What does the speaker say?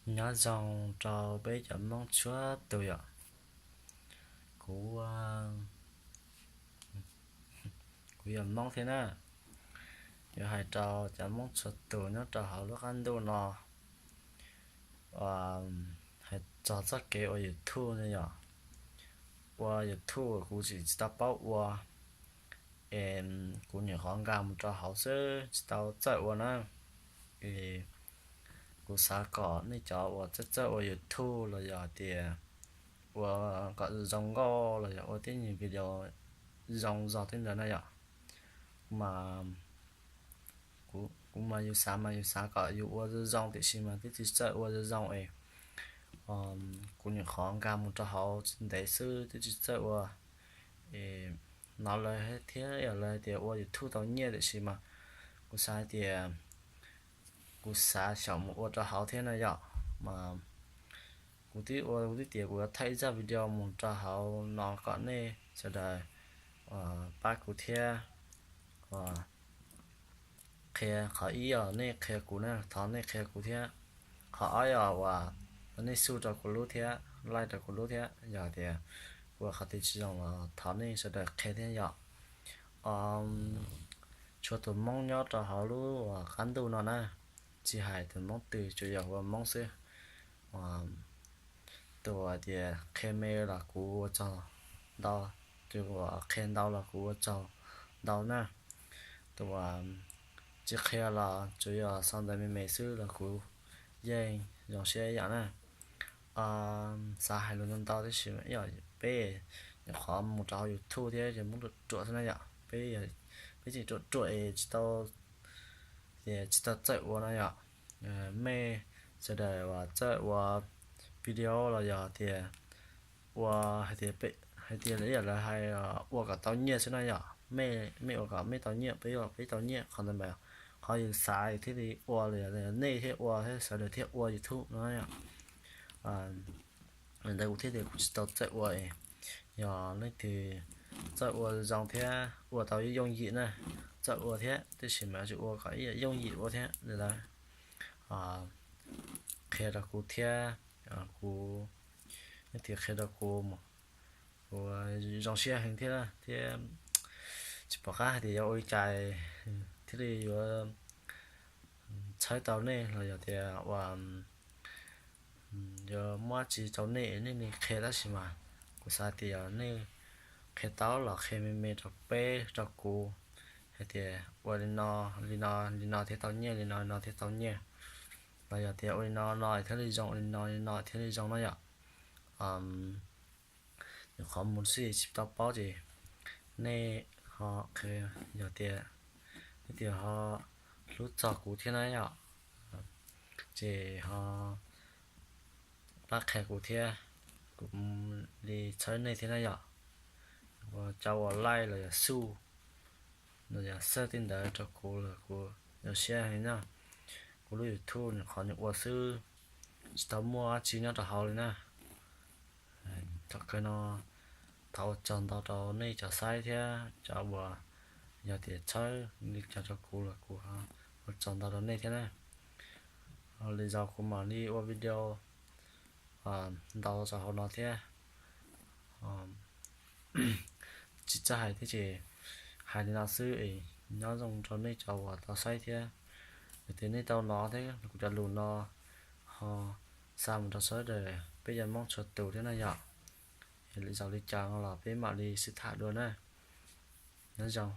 Nyob zoo rau peb cov Hmoob txhua tus yom. Kuv, kuv yog Hmoob thiab na. Yuav hais rau cov Hmoob txhua tus nyob rau hauv lub qab ntuj no, hais txog txoj kev ua YouTube no yom. Ua YouTube kuv tsis, tsis tau paub ua, es kuv nyuam qhuav nkag mus rau hauv xwb, tsis tau txawj ua na. Es kuv xav kom nej cov uas txawj txawj ua YouTube los yog tias ua kom zoo nkauj los yog ua tej nyuag video zoo zog tej ntawd na yom. Mas kuv, kuv mas yus xav mas yus xav kom yus ua zoo zoo tiam sis mas twb tsis txawj ua zoo zoo es kuv nyuam qhuav nkag mus rau hauv tsis ntev xwb twb tsis txawj ua. Es hnov lawv thiab yog lawv tias ua YouTube tau nyiaj tiam sis mas kuv xav hais tias kuv xav xyaum mus ua rau hauv thiab na yom. Mas kuv twb ua, kuv twb tias kuv yuav thaij ib zaj video mus rau hauv no kom nej sawv daws pab kuv thiab qhia. Qhov ib yog nej qhia kuv na, thov nej qhia kuv thiab. Qhov ob yog uas nej sub rau kuv lub thiab, like rau kuv lub thiab, yog tias kuv ua qhov twg tsis zoo los thov nej sawv daws qhia thiab yom. Tshuav tus Hmoob nyob rau hauv lub qab ntuj no na, tsis hais tus Hmoob twg, tsuas yog ua Hmoob xwb. Tus uas tias qhia me los kuv ua txaus ntau, tus uas qhia ntau los kuv ua txaus ntau na. Tus uas tsis qhia los tsuas yog sau ntawv me me xwb los kuv yeej zoo siab ib yam na. Xav hais lus ntau ntau tab sis peb nyuam qhuav mus rau hauv YouTube thiab ces Hmoob ruam ruam xwb na yom. Peb, peb tseem ruam ruam es tsis tau, ces tsis tau txawj ua no yom. Mej sawv daws uas txawj ua video los yog tias ua hais tias, hais tias ib yam lawv hais ua kom tau nyiaj xwb na yom. Mej, mej ua kom mej tau nyiaj, peb ua peb tau nyiaj, qhov ntawd mas qhov yus xav thiaj li ua los yog nej thiaj ua thiab sawv daws thiaj ua YouTube no yom. Ntawd kuv thiaj tias kuv tsis tau txawj ua. Yog leej twg txawj ua zoo thiab ua tau yooj yim na, txawj ua thiab tab sis mas tsis ua kom ib yam yooj yim ua thiab ntawd, qhia rau kuv thiab. Kuv, leej twg qhia rau kuv, kuv zoo siab heev thiab, thiab tsis pom qab hais tias yuav ua li cas thiaj li yuav txhawb tau nej los yog tias ua yuav muab tsi rau nej, nej li qhia tab sis mas kuv xav tias nej qhia tau los qhia me me rau peb rau kuv hais tias ua li no, li no, li no thiaj tau nyiaj, li no li no thiaj tau nyiaj, los yog tias ua li no no thiaj li zoo, ua li no li no thiaj li zoo no yom. Nyuam qhuav mus xwb tsis tau paub ces nej ho qhia, yog tias nej tias ho hlub txog kuv thiab na yom, ces ho pab qhia kuv thiab, kuv li txhawb nej thiab na yom. Ua cov uas like los yog sub los yog xab tej ntawd rau kuv los kuv zoo siab heev na. Kuv lub YouTube nyuam qhuav nyuam ua xwb, tsis tau muaj dab tsi nyob rau hauv li na. Thaum kawg no thov ua tsaug ntau rau nej cov saib thiab cov uas yog tias txhawb li cas rau kuv los kuv ua tsaug ntau rau nej thiab na. Li zaus kuv mam li ua video ntau rau hauv no thiab. Tsis txawj hais thiab ces hais li no xwb es nyob zoo rau nej cov uas tau saib thiab. Yog tias nej tau hnov thiab kuv cov lus no ho xa mus rau sawv daws peb cov Hmoob txhua tus thiab na yom. Li zaus li cas no los peb mam li sib tham dua na. Nyob zoo.